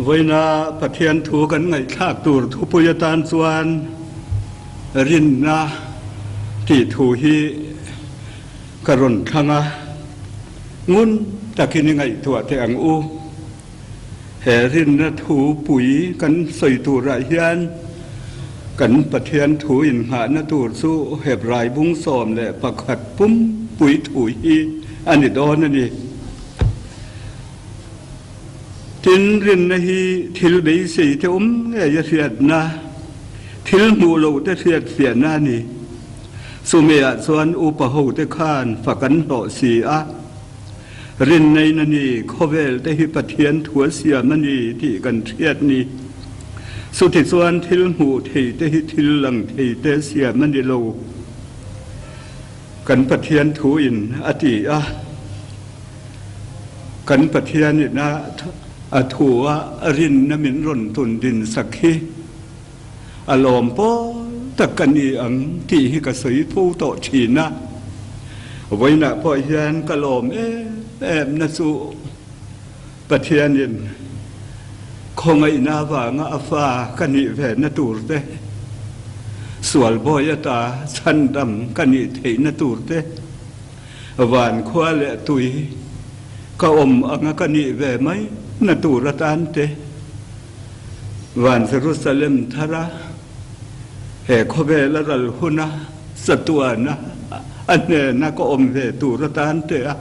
Vawiina Pathian thu kan ngaihthlak tur thupui atan chuan rinna tih thu hi ka rawn thlang a, ngun takin i ngaihtuah teh ang u. He rinna thu pui kan sawi turah hian kan Pathian thu inngahna tur chu Hebrai bung 11 pumpui thu hi a ni dawn a ni. Tin, rinna hi thil beisei te awm ngei a hriatna, thil hmuh loh te hriat fiahna a ni. Chumi-ah chuan upa hote khan fak an hlawh si a. Rinnein a ni, khawvel te hi Pathian thu a siam a ni tih kan hriat ni. Chutichuan thil hmuh thei te hi thil lang thei te siam a ni lo. Kan Pathian thu in a ti a. Kan Pathian in a a thu a rinna min rawn tun din sak hi a lawm pawl tak ka ni ang tih hi ka sawi fo tawh thin a. Vawiinah pawh hian ka lawm em em na chu Pathian in khawngaihna avanga a fa ka nih ve na tur te, sual bawi ata chhandam ka nih theihna tur te, Van khua leh tui ka awm anga ka nih ve mai na tur atan te, Van Jerusalem thara he khawvel a ral huna chatuana a hnena ka awm ve tur atan te a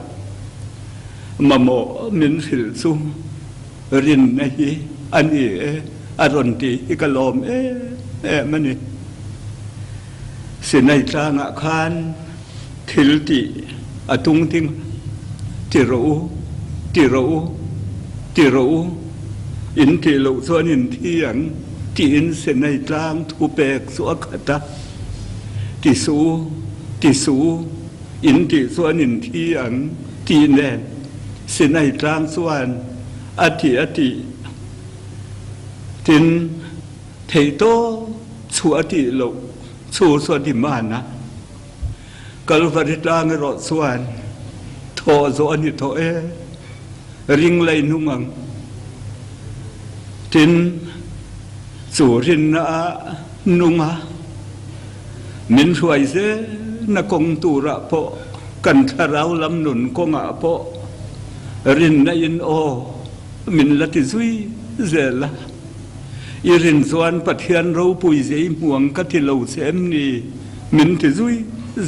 mamawh min hrilh chu rinna hi a ni e a rawn tih hi ka lawm em em a ni. Sinai tlangah khan thil tih a tung ding a, Ti rawh u, ti rawh u, ti rawh u, in tih loh chuan in thi ang tiin Sinai tlang thu pek chu a khat a, Ti suh u, ti suh u, in tih chuan in thi ang tih nen Sinai tlang chuan a ti a tih. Tin, Theihtawp chhuah a tih loh chu chu a demand a, Kalvari tlang erawh chuan thawh zawh a ni tawh e, ring lei nung ang. Tin, chu rinna a nung a, min hruai zelna kawng turah pawh kan thlarau lam nun kawngah pawh rinna in aw min la ti zui zel a. I rin chuan Pathian ropui zei hmuang ka ti lo che em ni? Min ti zui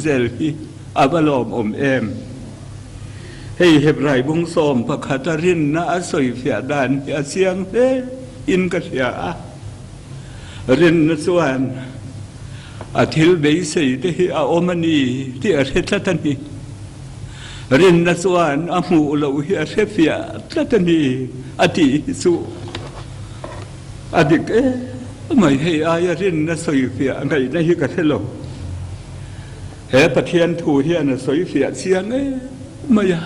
zel hi a va lawmawm em? Hei Hebrai bung 11 a rinna a sawifiah dan hi a chiang hle in ka hria a. Rinna chuan a thil beisei te hi a awm a ni tih a hre tlat a ni. Rinna chuan a hmuh loh hi a hre fiah tlat a ni a tih hi chu a dik em mai. Hei aia rinna sawi fiah ngaihna hi ka hre lo. He Pathian thu hian a sawi fiah chiang em mai a,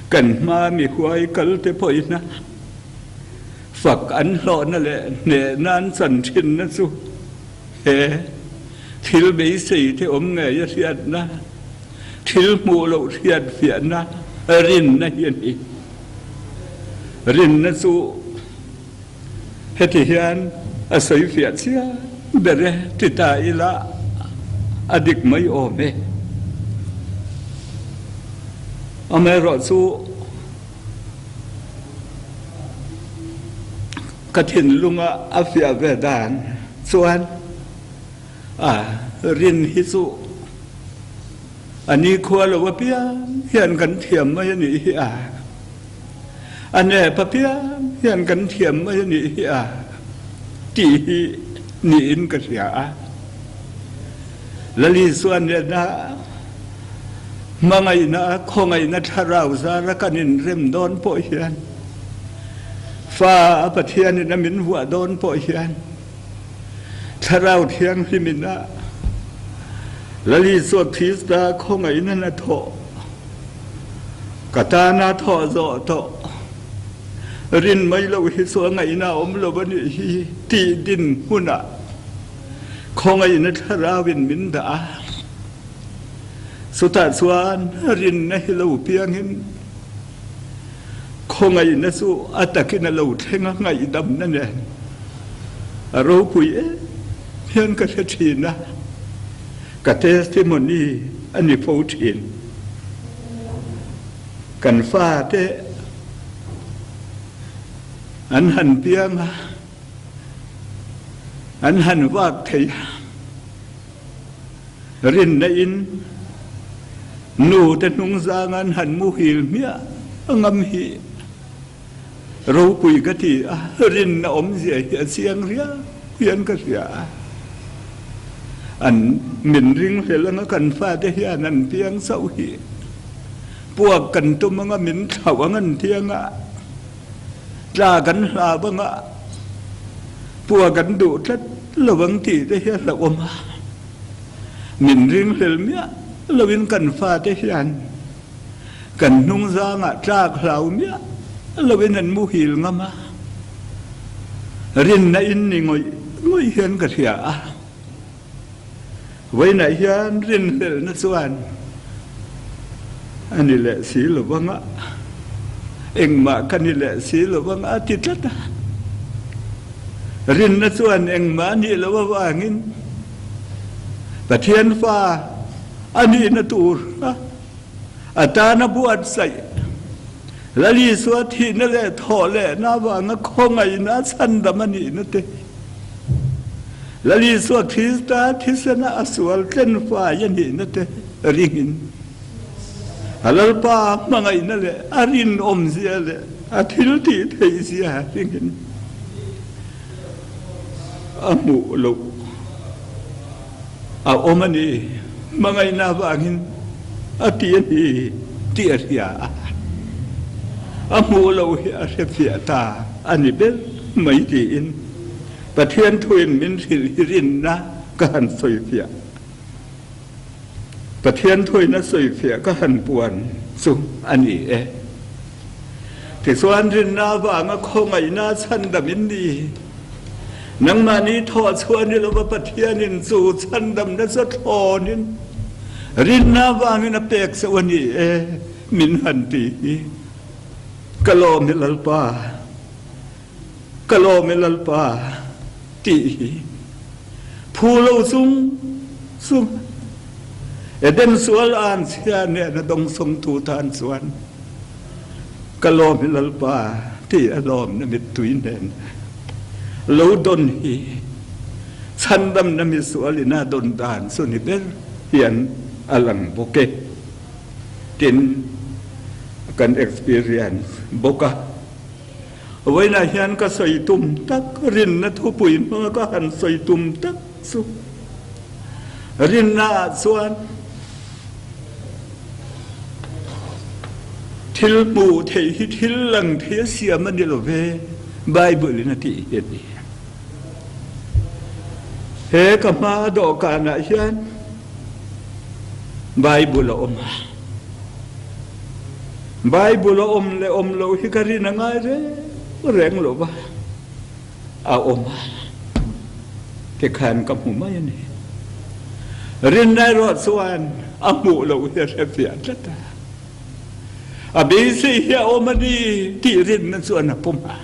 kan hma mi huai kal te pawhin a fak an hlawhna leh hnehna an chan thinna chu he thil beisei te awm ngei a hriatna, Thil hmuh loh hriat fiahna rinna hi a ni. Rinna chu heti hian a sawi fiah chiang ber e ti ta ila a dik mai awm e. Amaherawhchu ka thinlunga a fiah ve dan chuan A rin hi chu a nikhua lo apiang hian kan thiam mai a nih hi a. A nep apiang hian kan thiam mai a nih hi a tih hi niin ka hria a. Lali chuan nena hmangaihna, khawngaihna thlarau zara kan inrem dawn pawh hian, fa a Pathianin a min vuah dawn pawh hian, Thlarau Thianghlim in a Lal Isua Krista khawngaihna na thawh ka tana thawh zawh tawh rin mai loh hi chu a ngaihna a awm lo a nih hi tih din hmunah khawngaihna thlarau in min dah a. Chutah chuan rinna hi lo piangin. Khawngaihna chu a takin a lo thleng a, ngaihdamna nen a ropui em hian ka hre thin a, ka testimony a ni fo thin. Kan fate an han piang a, an han vak thei a. Rinna in nu te hnungzang an han muhil hmiah ngam hi ropui ka ti a, rinna awmzia hi a chiang riau hian ka hria a. An min ringhlel anga kan fate hian an piang chauh hi puak kan tum anga min thlauh ang an ti anga tla kan hlau anga puak an duh tlat lo ang tih te hi a hlauhawm a. Min ringhlel miah loin kan fate hian kan hnungzangah tlak hlau miah loin an muhil ngam a, rinna in ni ngawih ngawih hian ka hria a. Vawiinah hian rinhlelhna chuan a ni leh si lo vang a, engmah ka ni leh si lo vang a ti tlat a. Rinna chuan engmah a nih loh avangin Pathian fa a nihna tur a tana buatsaih Lal Isua thihna leh thawh lehna avanga khawngaihna chhandam a nihna te, Lal Isua Krista thisena a sual tlenfai a nihna te ringin a Lalpa hmangaihna leh a rinawmzia leh a thiltih theihzia ringin a hmuh loh a awm a ni. Hmangaihna avangin a ti a ni tih a hria a, a hmuh loh hi a hrefiah ta a ni ber mai tiin Pathian thuin min hrilh hi rinna ka han sawifiah. Pathian thuin a sawifiah ka han puan chu a ni e. Tichuan rinna avanga khawngaihna chhandam in ni. Nangmahni thawhchhuah ni lova Pathianin chu chhandamna chu thlawnin rinna avangin a pek chauh a ni e min han ti hi. Ka lawm i Lalpa, ka lawm i Lalpa tih hi phu lo chung chung Eden sual an chhia nen a dawngsawngtu tan chuan Ka lawm hi Lalpa ti a lawmna mittui nen lo don hi chhandamna misual in a don dan chu ni ber hian a lang bawk e. Tin, kan experience bawk a. Vawiinah hian ka sawi tum tak, rinna thupui hmanga ka han sawi tum tak chu rinna ah chuan Thil hmuh theih hi thil lang thei a siam a ni lo ve, Bible in a tih hi a ni. He ka hma dawhkan ah hian Bible a awm a. Bible a awm leh awm loh hi ka rin a ngai reng reng lo va. A awm a, tikhan ka hmu mai a ni. Rinna erawh chuan a hmuh loh hi a hre fiah tlat a. A beisei hi a awm a ni tih rinna chuan a pawm a.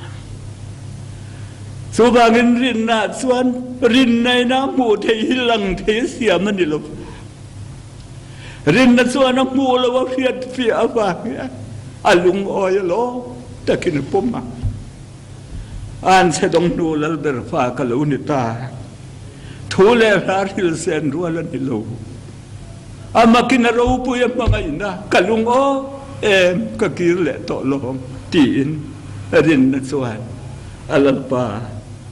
Chuvangin rinna chuan rinna ina hmuh theih hi lang thei a siam a ni lo. Rinna chuan a hmuh loh a hriat fiah avang hian a lungawi alawm takin a pawm a. An chhe dawng hnu Lalber fa ka lo ni ta. Thu leh hla hril sen rual a ni lo. A makin a ropui a hmangaihna ka lung aw em ka kir leh tawh lawm tiin rinna chuan a Lalpa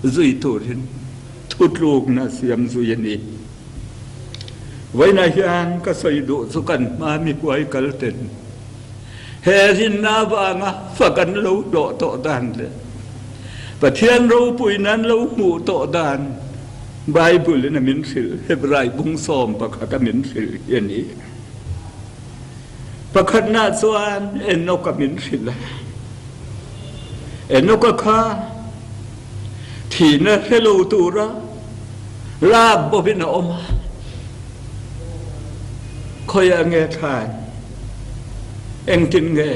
zui turin thutlukna siam zui a ni. Vawiinah hian ka sawi duh chu kan hma mi huai kal ten He rinna avanga fak an lo hlawh tawh dan leh Pathian ropuina an lo hmuh tawh dan Bible in a min hrilh, Hebrai bung 11 a min hrilh hi a ni. Pakhatna chuan Enoch a min hrilh a. Enoch-a kha thihna hre lo tura lak bawhin a awm a. Khawiah nge thlai? Engtin nge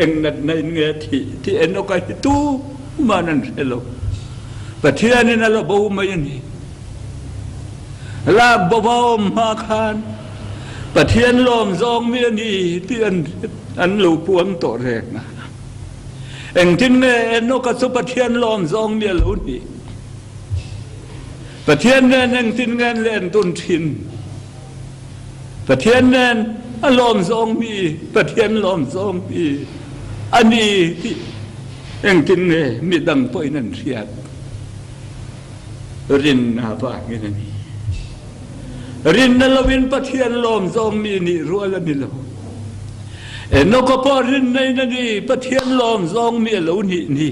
Eng natna in nge a thih tih Enoka hi tuman an hre lo. Pathianin a la bo mai a ni. Lak bo va awm hma khan Pathian lawm zawng mi a ni tih an an lo puang tawh reng a. Engtin nge Enoka chu Pathian lawm zawng mi a lo nih? Pathian nen engtin nge an len dun thin? Pathian nen a lawm zawng mi, Pathian lawm zawng mi a ni tih engtin nge midang pawhin an hriat? Rinna vangin a ni. Rinna loin Pathian lawm zawng mi nih rual a ni lo. Enoka pawh rinna in a ni, Pathian lawm zawng mi a lo nih ni.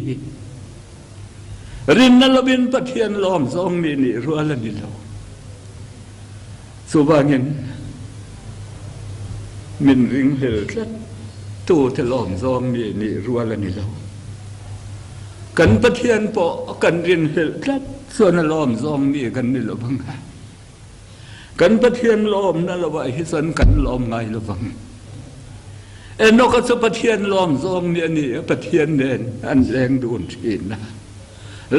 Rinna loin Pathian lawm zawng mi nih rual a ni lo. Chuvangin min ringhlel tlat tute lawm zawng mi nih rual a ni lo. Kan Pathian pawh kan rinhlelh tlat chuan a lawm zawng mi kan ni lo vang a. Kan Pathian lawmna lovah hi chuan kan lawm ngai lo vang. Enoka chu Pathian lawm zawng mi a ni a, Pathian nen an leng dun thin a.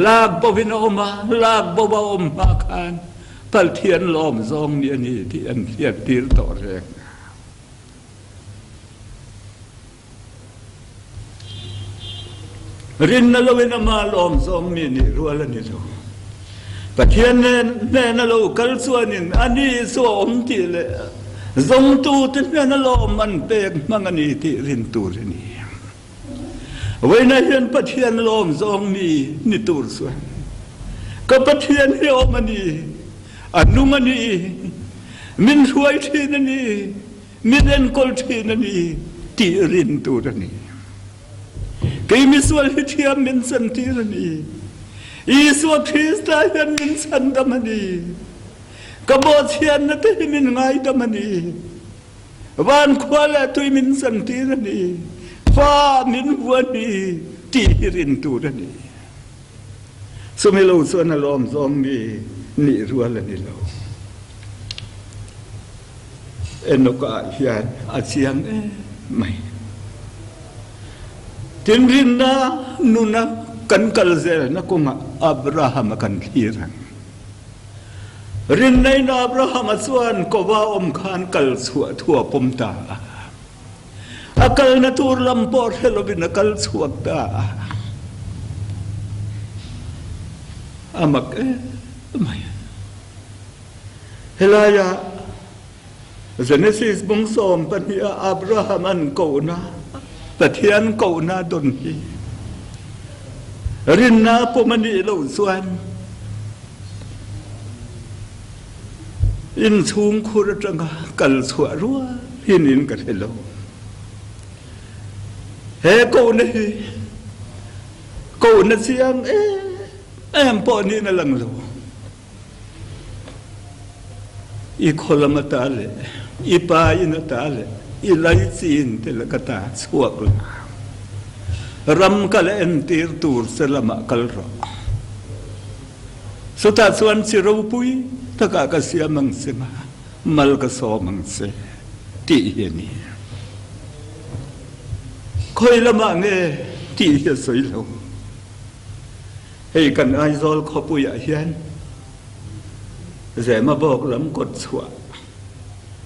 Lak bovin a awm a, lak bo a awm hma khan Pathian lawm zawng mi a ni tih an hriattir tawh reng. Rinna loin ama lawm zawng mi nih rual a ni lo. Pathian hnen a lo kal chuanin a ni chu a awm tih leh zawngtute hnena lawm an pek hmang a ni tih rin tur a ni. Vawiinah hian Pathian lawm zawng mi ni tur chuan ka Pathian hi awm a ni, a nung a ni, min hruai thin a ni, min enkawl thin a ni tih rin tur a ni. Kei misual hi thiam min chantir a ni. Isua Krista hian min chhandam a ni. Ka bawhchhiatna te hi min ngaidam a ni. Van khua le tui min chantir a ni, fa min hua ni ti hi rin tur a ni. Chumi lo chuan a lawm zawng mi nih rual a ni lo. Enoka ah hian a chiang em mai. Tin rinna nuna kan kal zelna kawngah Abraham a kan thlir ang. Rinnein Abrahama chuan kova awm khan kal chhuah thu a pawm ta a. A kalna tur lam pawh hre lovin a kal chhuak ta a. A mak em mai. Helaia Genesis bung 12 ah Abraham an kohna, Pathian kohna don hi rinna pawm a nih loh chuan innchhungkhur atanga kal chhuah rual hin in ka hre lo. He kohna hi kohna chiang em em pawh niin a lang lo. I khaw lam ata leh i pa in ata leh i laichin te laka ta chhuak la, ram kal entir tur che lamah kal rawh. Chutah chuan chi ropui takah ka siam ang che nga, mal ka sawm ang che tih hi a ni. Khawi lamah nge tih hi a sawi lo. Hei kan Aizawl khawpuiah hian Zemabawk lam kawt chhuah,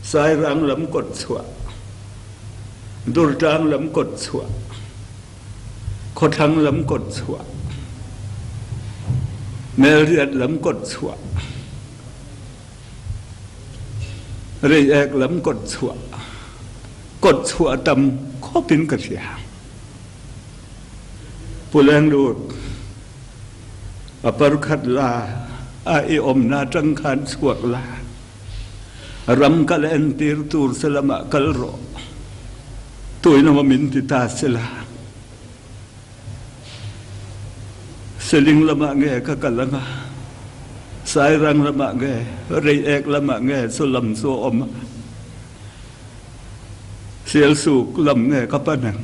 Sairang lam kawt chhuah, Durtlang lam kawt chhuah, Khawthlang lam kawt chhuah, Melriat lam kawt chhuah, Reiek lam kawt chhuah, kawt chhuah tam khawpin ka hria. Pu Lenglut, a parkhat la a i awmna atang khan chhuak la, ram kal entir tur che lamah kal rawh, tuin emaw min ti ta sela, Seling lamah nge ka kal anga, Sairang lamah nge, Reiek lamah nge chu lam chu a awm a. Sialsuk lam nge ka pan ang?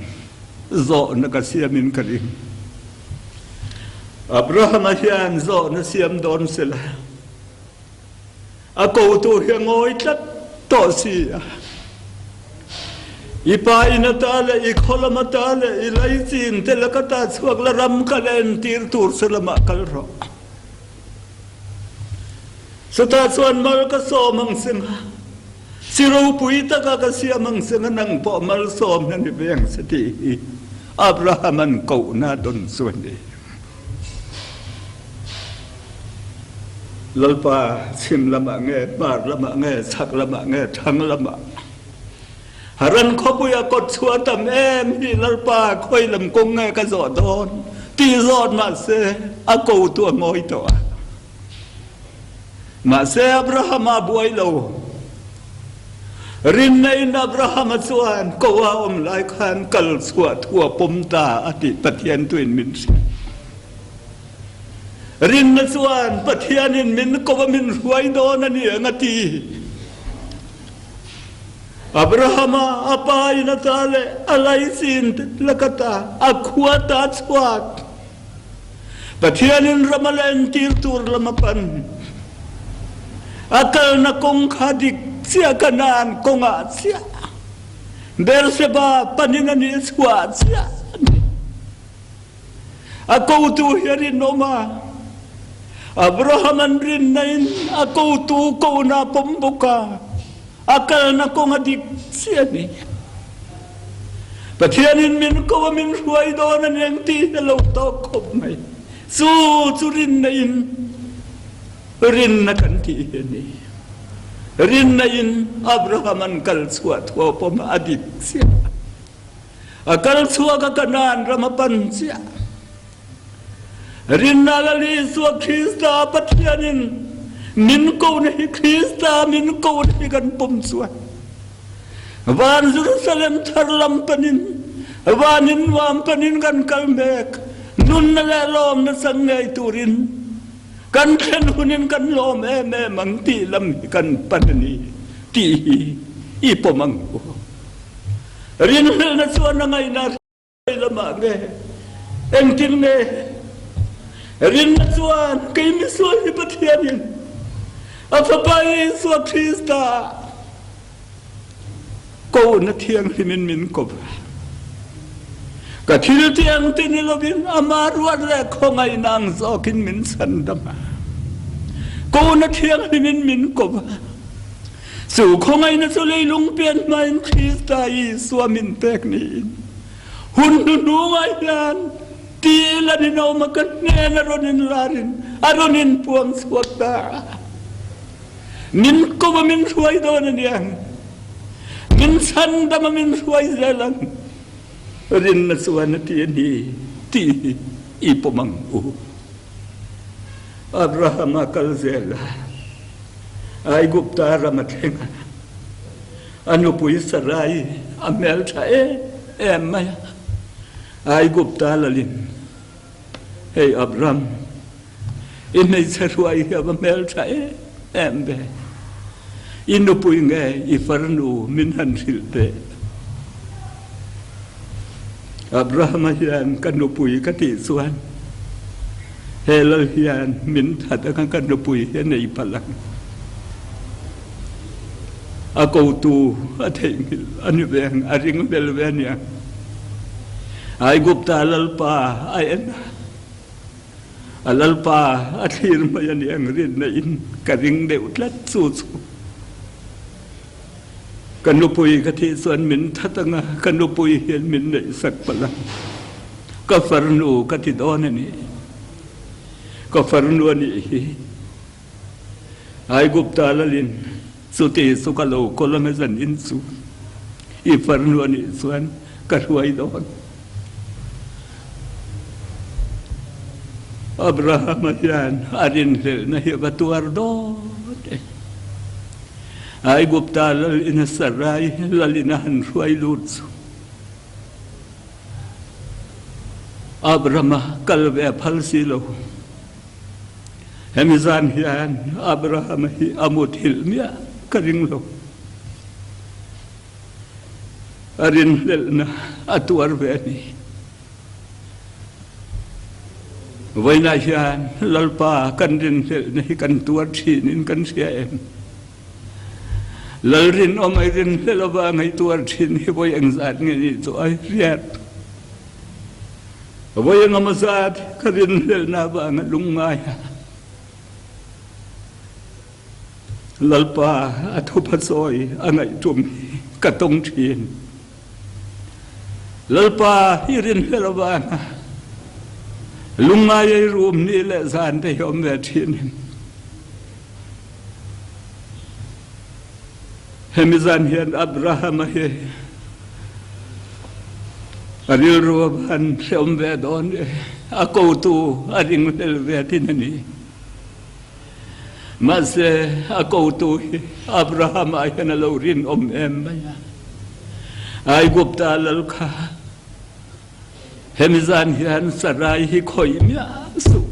Zawhna ka siamin ka ring. Abrahama hian zawhna siam dawn sela, a kotu hi a ngawi tlat tawh si a. I pa in ata leh i khaw lam ata leh i laichin te laka ta chhuak la ram kal entir tur che lamah kal rawh. Chutah chuan mal ka sawm ang che nga, chi ropui taka ka siam ang che nga nang pawh malsawmna ni ve ang che tih hi Abraham-a'n kohna dawn chu a ni. Lalpa chhim lamah nge, hmar lamah nge, chhak lamah nge, thlang lamah Haran khawpuia kawt chhuah tam em hi Lalpa khawi lam kawng nge ka zawh dawn tih zawt mahse a kotu a ngawi tawh a. Mahse Abrahama buai lo. Rinna in Abrahama chuan ko a awm lai khan kal chhuah thu a pawm ta a tih Pathian tuin min hrilh. Rinna chuan Pathianin min ko a min hruai dawn a ni ang a ti. Abrahama a pa in a ta leh a laichin laka ta a khua ta chhuak. Pathianin ram a la entir tur lam a pan. A kalna kawng kha dik chiah Kanaan kawngah chiah Beersheba panin a nih chhuah chiah a ni. A kotu hi a rinawm a, Abraham an rinna in a kotu kohna a pawm bawk a. A kalna kawng a dik chiah a ni. Pathianin min ko a min hruai dawn a ni ang tih hi a lo tawk khawp mai. Chu chu rinna in rinna kan tih hi a ni. Rinna in Abraham an kal chhuah thuah pawm a dik chiah. A kal chhuak a Kanaan ram a pan chiah. Rinna Lal Isua Krista Pathianin min kohna hi Krista min kohna hi kan pawm chuan van Jerusalem thar lam panin van in nuam panin kan kal mek nunna leh lawmna chang ngei turin kan thlen hunin kan lawm em em ang tih lam hi kan pan a ni tih hi i pawm ang u. Rinhlelhna chuan a ngaihna Lamah nge engtin nge rinna chuan kei misual hi Pathianin a Fapa Isua Krista kohna thianghlimin min ko va. Ka thil tiang ti ni lovin ama ruat leh khawngaihna ang zawkin min chhandam a. Kohna thianghlimin min ko va. Cu khawngaihna cu leilung pian hmain Krista Isua min pek niin hun hnuhnung ah hian ti lan in a um a ka hnen a rawn in lar in a rawn in puang chuak ta. Min kum a min hruai dawn a niang. Min chhandam a min hruai zel ang. Rinna chuan a ti a ni ti hi i pawm ang u. Abraham a kal zel a, Aigupta ram a thleng a, a nupui Sarai a hmeltha em em mai a. Aigupta lalin, Hei Abram, i hmeichhe hruai hi a va hmeltha em em ve, i nupui nge i farnu min han hrilh teh. Abrahama hian ka nupui ka tih chuan he lal hian min that anga ka nupui hi a nei palh ang. A kotu a theihnghilh a ni ve ang, a ring vel ve a nia. Aigupta lalpa a en a, a lalpa a thlir mai a ni ang rinna in ka ring deuh tlat chu chu. Ka nupui ka thih chuan min that anga ka nupui hian min neihsak palh a, ka farnu ka ti dawn a ni. Ka farnu a nih hi. Aigupta lalin chuti chu ka lo kawl anga zanin chu i farnu a nih chuan ka hruai dawn. Abrahama hian a rinhlelhna hi a va tuar dawt e. Aigupta lal ina Sarai lal ina han hruai lut chu Abrahama kal ve a phal si lo. Hemi zan hian Abrahama hi a muthilh miah ka ring lo. A rinhlelhna a tuar ve a ni. Vawiinah hian Lalpa kan rinhlelhna hi kan tuar ṭhinin kan hria em? Lalrinawm ai rinhlelh avang hei tuar thin hi vawi engzat nge nih chu ai hriat. Vawi engemaw zat ka rinhlelhna avanga lungngai a. Lalpa a thupha chawi a ngaihtum hi ka tawng thin. Lalpa i rinhlelh avanga lungngai ei rum ni leh zan te hi awm ve thin em? Hemi zan hian Abrahama hi a rilru a van hreawm ve dawn e, a kotu a ringhlel ve thin a ni. Mahse, a kotu hi Abrahama hian a lo rinawm em mai a. Aigupta lal kha hemi zan hian Sarai hi khawih miah suh.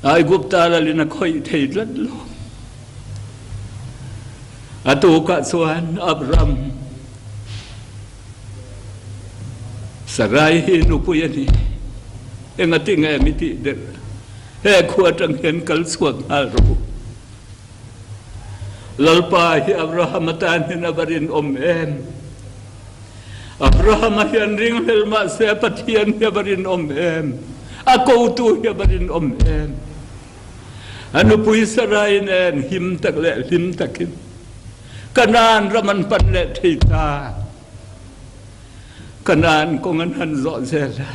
Aigupta lalin a khawih thei tlat lo. A tukah chuan Abram Sarai hi nupui a ni. Engati nge mi tih der? He khua atang hian kal chhuak nghal rawh u. Lalpa hi Abraham atan hian a va rinawm em? Abraham-a hian ringhlel mah se Pathian hi a va rinawm em? A kotu hi a va rinawm em? A nupui Sarai nen him tak leh hlim takin Kanaan ram an pan leh thei ta. Kanaan kawng an han zawh zel a.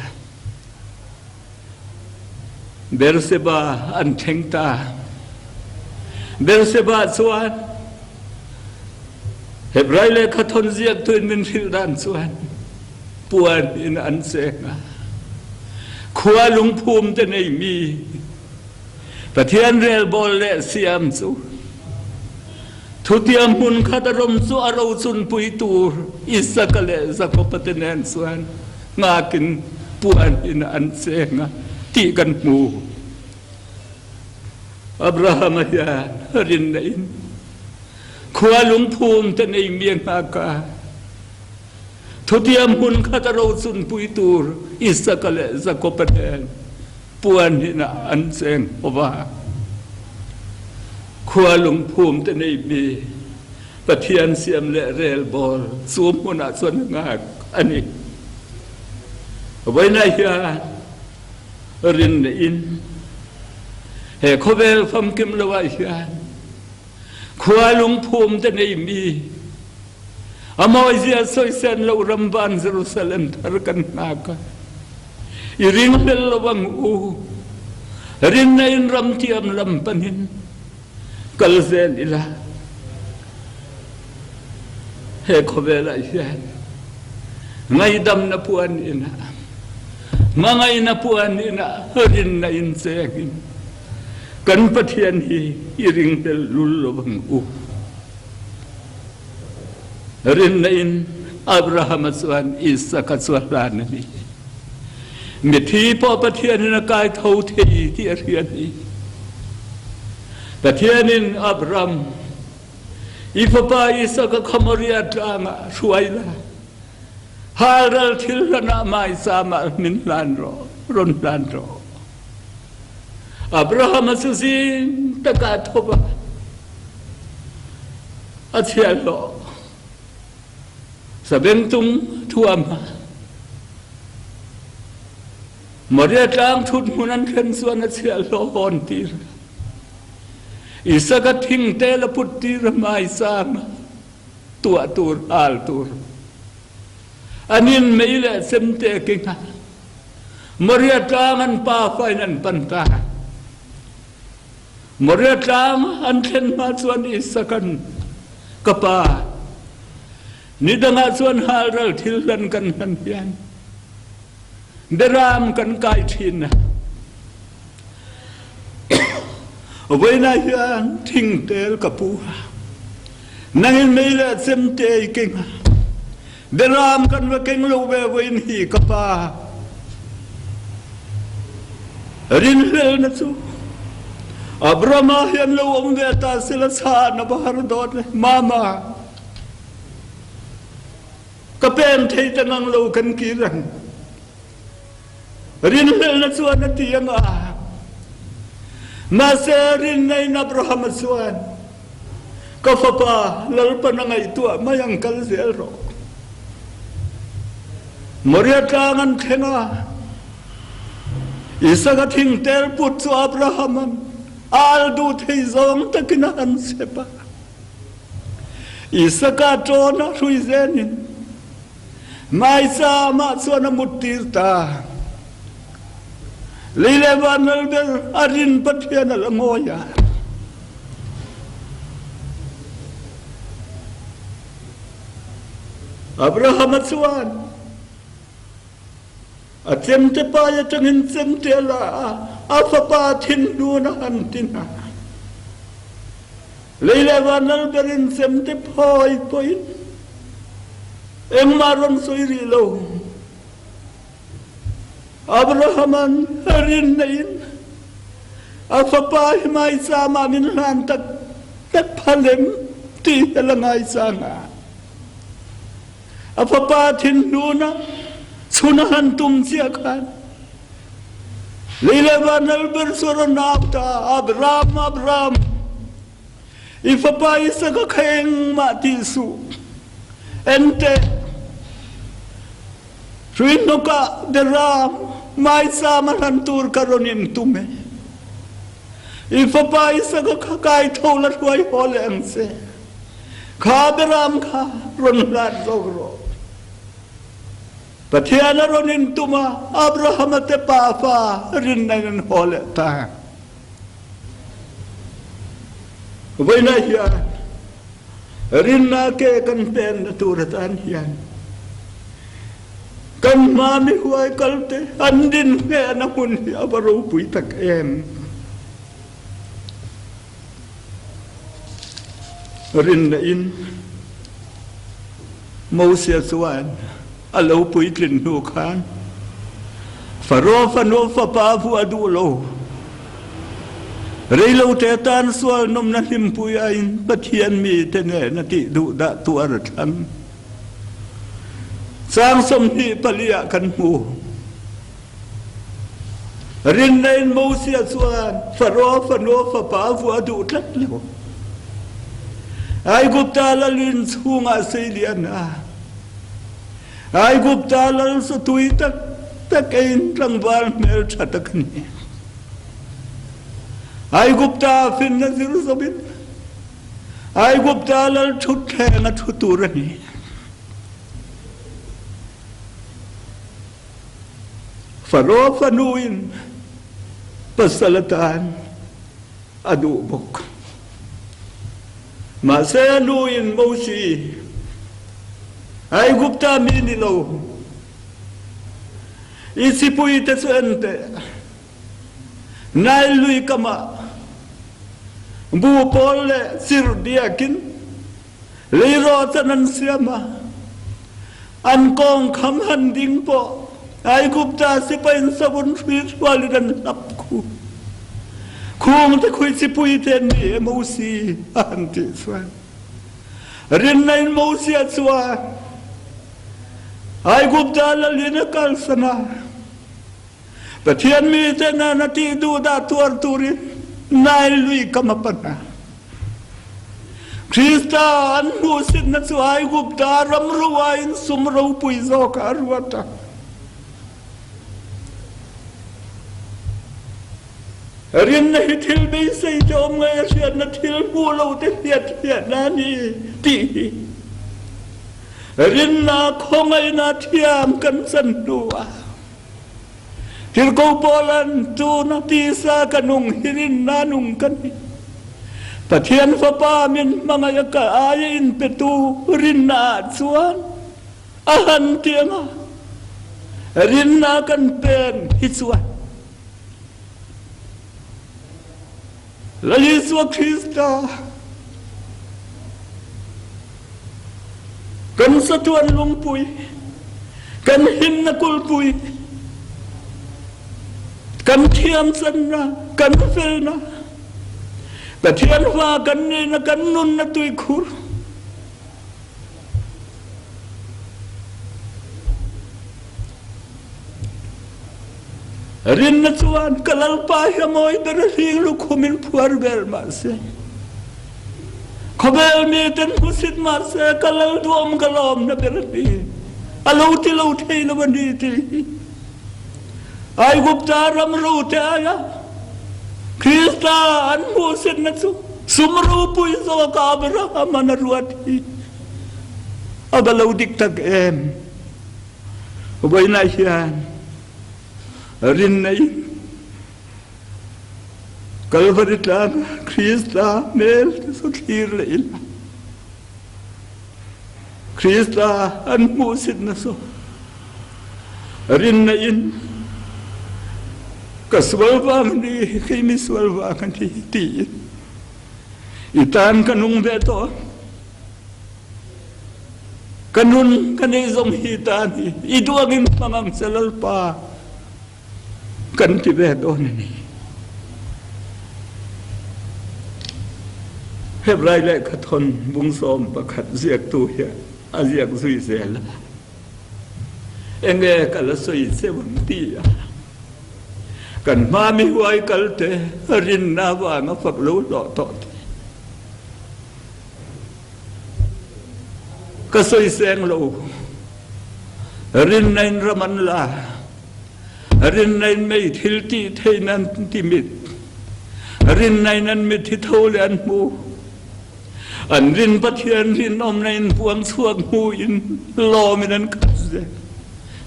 Berseba an thleng ta. Berseba chuan Hebrai lehkha thawn ziaktu in min hrilh dan chuan puan in an cheng a. Khua lungphum te nei mi Pathian relbawl leh siam chu thutiam hmun khat a rawm chu a rochunpui tur Isaka leh Jakoba te nen chuan nghakin puan in an cheng a tih kan hmu. Abrahama hian rinna in khua lungphum te nei mi a nghak a, thutiam hmun khat a rochunpui tur Isaka leh Jakoba nen puan in ah an cheng ho va. Khua lungphum te nei mi Pathian siam leh relbawl chu hmun ah chuan a ngak a ni. Vawiinah hian rinna in he khawvel famkim lo ah hian khua lungphum te nei mi a mawizia soisen lo ram van Jerusalem thar kan hngak a. I ringhlel lo ang u. Rinna in ram tiam lam panin kal zel ila. He khawvel ah hian ngaidamna puan inah hmangaihna puan inah rinna in cheng in kan Pathian hi i ringhlel lul lo ang u. Rinna in Abrahama chuan Isaka chu a hlan a ni. Mithi pawh Pathian in a kai tho thei tih a hria a ni. Pathian in Abram, i fapa Isaka kha Moriah tlangah hruai la, halral thil hlan ah maicam ah min hlan rawh, rawn hlan rawh. Abrahama cu zing takah a thop a, a chiahhlawh sabengtung thuam a Moria tlang thut hmun an thlen chuan a chiahhlawh hawn tir. Isaka thingte la put tir a maisam a tuah tur hal tur. An in mei le cemte king a Moria tlang an pa fa in an pan ta. Moria tlang an thlen hma chuan Isakan ka pa ni dangah chuan halral thil hlan kan hlan hian beram kan kai thin a. Voina hian thingtel ka pu a. Nangin mei le cemte i keng a. Beram kan va keng lo ve voin hi ka pa. Rinhlelna chu Abrahama hian lo awm ve ta sela chan a va har dawn e. Mama, ka pem thei ta ngang lo kan kir ang. Rinhlelna chuan a ti anga. Mahse rinna in Abrahama chuan. Ka fapa, Lalpan a ngaihtuah mai ang kal zel rawh. Moria tlang an thleng a, Isaka thing tel put chu Abrahama'n a al duh thei zawng takin a han chep a. Isaka tawn a hrui zenin Maicamah chuan a muttir ta. Lei leh van lal ber a rin Pathian a la ngawi a. Abrahama chuan a chemte pai atangin chemte a la a, a fapa thinhnun a han tin a. Lei leh van lal berin chemte phawi pawhin engmah rawn sawi rih lo. Abrahama'n rin neiin a fapa hi maicham ah min hlan tak tak phal em ti hi a la ngaichang a. A fapa thinhnun ah chhun a han tum chiah khan lei le van lal ber chu a rawn au ta, Abraham, Abraham, I fapa Isaka kha engmah ti suh. Enteh, hrui hnawkah Beram maicham a hlan tur ka rawn in tum e. I fapa Isaka kha kai tho la hruai haw leh ang che. Kha Beram kha rawn hlan zawk rawh. Pathian a rawn in tum a, Abrahama te pafa rinna in an haw leh ta. Vawiinah hian rinna ke kan penna tur atan hian kan hma mi huai kalte an din hnehna hmun hi a va ropui tak em. Rinna in Mosia chuan a lo puitlin hnu khan Faro fanu fapa vu a duh lo. Reilote tan sual nawmna hlimpui aiin Pathian mite nen a tih duh dah tuar a thlang. Chang 24 ah kan hmu. Rinna in Mosia chuan Faro fanu fapa vu a duh tlat lo. Aigupta lalin chhungah seilian a. Aigupta lal chu tui tak tak eiin tlangval hmel ṭha tak a ni. Aigupta finna zir zawmin Aigupta lal ṭhutthleng a ṭhu tur a ni. Faro fanuin pasal atan a duh bawk. Mahse a nuin Mosi, Aigupta mi ni lo, i sipuite chu en teh. Nile lui kamah bu pawl leh chirh biakin Leirawh chan an siam a, an kawng kham han ding pawh Aigupta sipai in savun hrui hrual in an hlap khu. Khung te khui chipui te an ni e Mosi a han ti chuan. Rinna in Mosia chuan Aigupta lalin a kalsan a. Pathian mite nana tih duhdah tuar turin Nile lui kam a pan a. Krista an hmuhsitna chu Aigupta ram ruaiin sum ropui zawkah a ruat a. Rinna hi thil beisei te awm ngei a hriatna thil hmuh lo te hriat hriatna a ni tih hi rinna khawngaihna thiam kan chan hnuah Tirhkoh Paula'n tuna tisa ka nung hi rinna nung ka ni. Pathian Fapa min hmangaih a ka aia inpetu rinna ah chuan a han ti ang a, rinna kan pen hi chuan Lal Isua Krista kan satuan lungpui, kan himna kulpui, kan thiamchanna, kan felna, Pathian fa kan nihna kan nunna tuikhur, Rinna chuan ka Lalpa hi a mawi ber a hling lukhum in phuar vel mahse. Khawvel miten hmusit mahse ka lal duam ka lawmna ber a ni. A lo ti lo thei lo a ni ti hi. Aigupta ram rote aia Krista an hmuhsitna chu sum ropui zawk Abraham-an a ruat hi a va lo dik tak em! Vawiinah hian rinna in Kalvari tlanga Krista hmel te chu thlir leh ila. Krista an hmuhsitna chu rinna in ka sual vang a ni, kei mi sual vang a ni tiin i tan ka nung ve tawn. Ka nun ka neih zong hi ta ni, i duangin hmang ang che Lalpa. Kan ti ve dawn a ni. Hebrai lehkhathawn bung 11 ziaktu hian a ziak zui zel a, Enge ka la sawi cheu ang ti a, kan hma mi huai kalte rinna avanga fak lo hlawh tawh te. Ka sawi seng lo, rinna in ram an la. Rinna in mei thil ti thein an ti mit. Rinna in an mit hi tho le an hmu. An rin Pathian rinawmna in puang chuak hmu in lawm in an khat zel.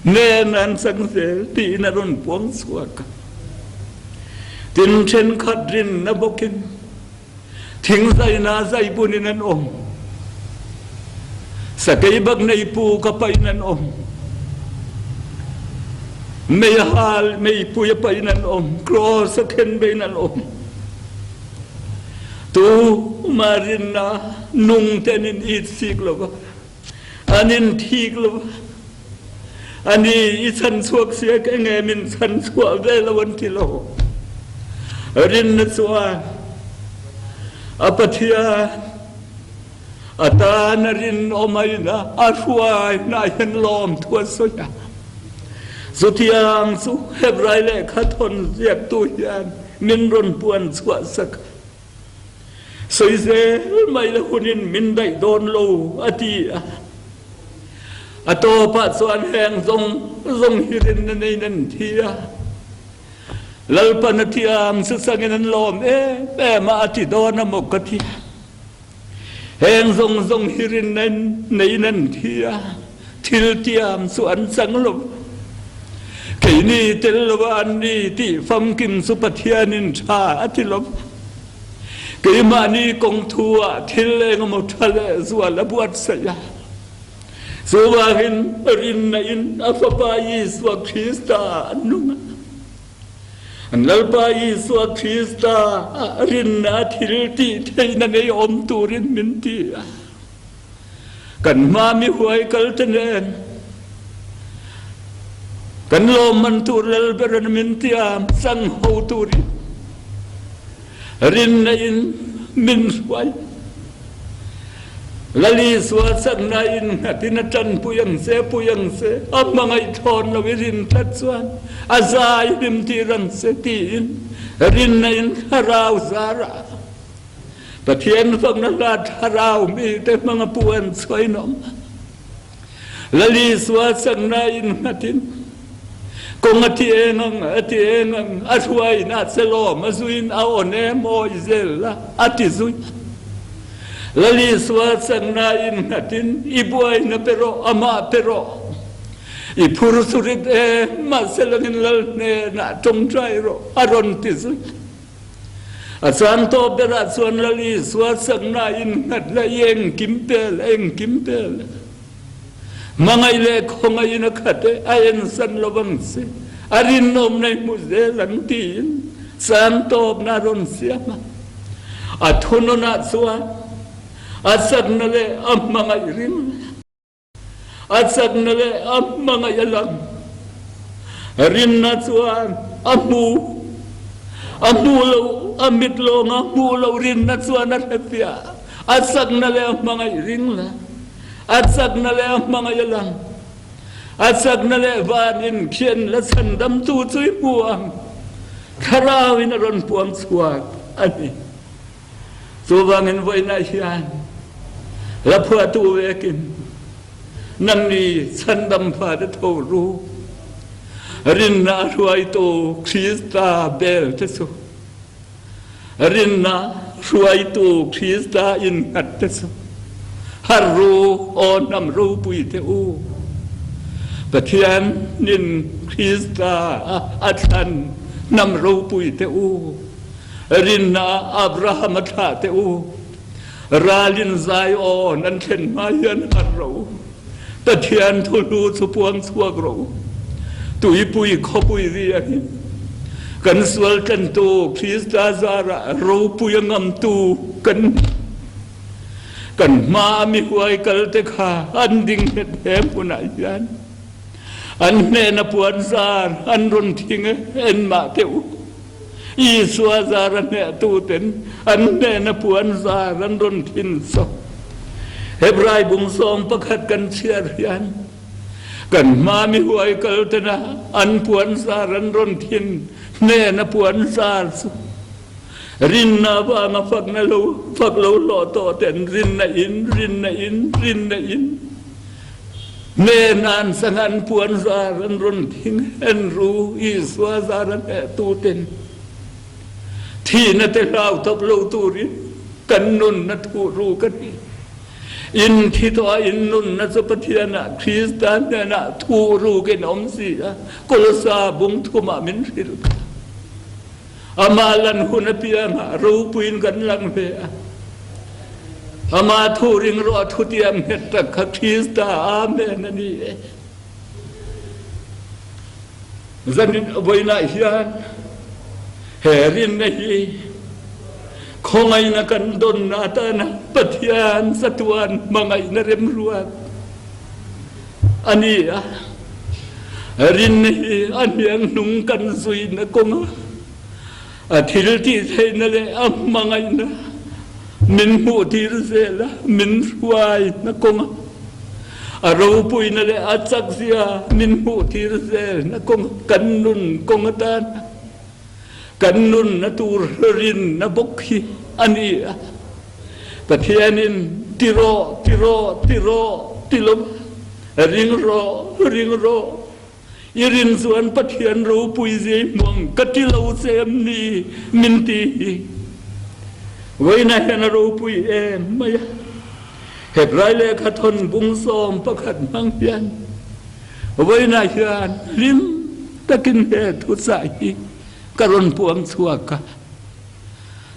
Nen an cang zel tiin a run puang chuak. Tin ṭhenkhat rinna bawkin Thingzaina zaibun in an um. Sakeibak nei pu ka pa in an um. Meihal meipui a pa in an um. Cross a khen be in an um. Tu marinna nung ten in it sik lo An in thik lo. Ani i chanchuak sia ka nge min chanchuah ve lo an ti lo. Rinna chuan a Pathian a tan a rinawm a in a a hruai na hian lawm thu a sawi a. Chutiang chu Hebrai lehkha thawn ziaktu hian min rawn puan chhuah sak a. Sawi zel mai la hunin min daih dawn lo a ti a. A tawpah chuan heng zawng zawng hi rinna neiin an thi a. Lalpan a thiam chu changin an lawm em em a, a ti dawn a maw ka ti. Heng zawng zawng hi rinna neiin an thi a, thil tiam chu an chang lo. Keini tel lova an ni tih famkim chu Pathianin ṭha a ti lo. Keimahni kong thu ah thil engemaw ṭha leh zual a buatsaih a. Chuvangin rinna in a Fapa Isua Krista ah an nung a. An Lalpa Isua Krista ah rinna thil tih theihna nei awm turin min ti a. Kan hma mi huai kal te nen kan lawmman tur Lalber an min tiam chang ho turin rinna in min hruai. Lal Isua chakna in nghatin a ṭanpui ang che, pui ang che, a hmangaih thlawn lo i rin tlat chuan a zai hlim tir ang che tiin rinna in thlarau zarah Pathian fakna hla thlarau mite hmanga puan chhuainawm Lal Isua chakna in nghatin kawng a ti eng ang a ti eng ang a hruaina che lawm a zuin a aw nem awi zel la a ti zui Lal Isua chakna in nghatin i buaina pe rawh amah pe rawh i phur surit em mahse langin Lal hnenah tawngtai rawh a rawn ti zui. A caan tawp berah chuan Lal Isua sakna in nghat la i engkim pe la, engkim pe la. Hmangaih leh khawngaih in a khat e, a ensan lo vang che, a rinawm nei hmu zel ang tiin caan tawpna a rawn siam a. A thunawnah chuan a sakna leh a hmangaih ring la. A chakna leh a hmangaih a lang. Rinna chuan a hmu. A hmu lo, a mit lawnga hmu lo rinna chuan a hrefiah. A chakna leh a hmangaih ring la. A chakna leh a hmangaih a lang. A chakna leh van in khian la chhandamtu chu i hmu ang. Thlarau in a rawn puang chhuak a ni. Chuvangin vawiinah hian. Hla phuahtu vekin Nangni chhandam fate tho ru. Rinna a hruaitu Krista bel te chu Rinna hruaitu Krista in hngat te chu har ru aw hnam ropui te u. Pathian nin Krista a thlan hnam ropui te u. Rinna Abraham a thlah te u. Ral in zai aw nan thlen hma hian har rawh u. Pathian thuhlu chu puang chhuak rawh u. Tuipui khawpui ri a ni. Kan sual tlantu Krista zarah ropui a ngamtu kan ni. Kan hma a mi huai kalte kha an ding nghet he hmunah hian an hnena puan zar an rawn thing e, enmah teh u. Isua zar a hnehtu ten an hnena puan zar an rawn thin sawk. Hebrai bung sawm pakhat kan chhiar hian kan hma mi huai kal tena an puan zar an rawn thin hnena puan zar chu rinna vanga fakna lo fak lo hlawh tawh ten rinna in rinna in rinna in Hnenan sangan puan zar an rawn thing en ru Isua zar a hnehtu ten thihna te hlau tawp lo turin kan nunna thuh ru ka ni. In thi tawh a in nunna chu Pathian ah Krista hnenah thuh rukin awm si a, Kolosa bung thumah min hrilh kha. Amah lan hun apiangah ropuiin kan lang ve a. Amah thu ring rawh thutiam nghet tak kha Krista Amen a ni e. Zanin vawiinah hian he rinna hi khawngaihna kan dawnna atana Pathian chatuan hmangaihna remruat a ni a. Rinna hi a hnianghnung kan zuina kawnga a thil tih theihna leh a hmangaihna min hmuhtir zel a, min hruaina kawnga a ropuina leh a chakzia min hmuhtir zelna kawnga kan nun kawng atana Kan nunna tur rinna bawk hi a ni a. Pathianin ti rawh, ti rawh, ti rawh ti lo va, ring rawh, ring rawh, i rin chuan Pathian ropui zia i hmuang ka ti lo che em ni min ti hi. Vawiinah hian a ropui em mai a. Hebrai lehkha thawn bung 11 hmang hian Vawiinah hian hlim takin he thuchah hi ka rawn puang chhuak a,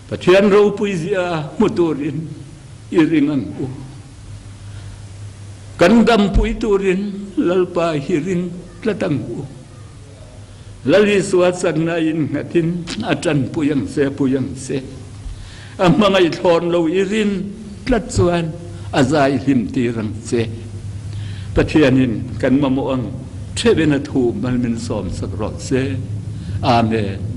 Pathian ropui zia hmu turin i ring ang u. Kan dampui turin Lalpa hi ring tlat ang u. Lal Isua chakna innghatin a ṭanpui ang che, pui ang che. A hmangaih thlawn lo i rin tlat chuan a zai hlim tir ang che. Pathianin kan mamawh ang ṭheuhin a thu mal min sawmsak rawh se. Amen.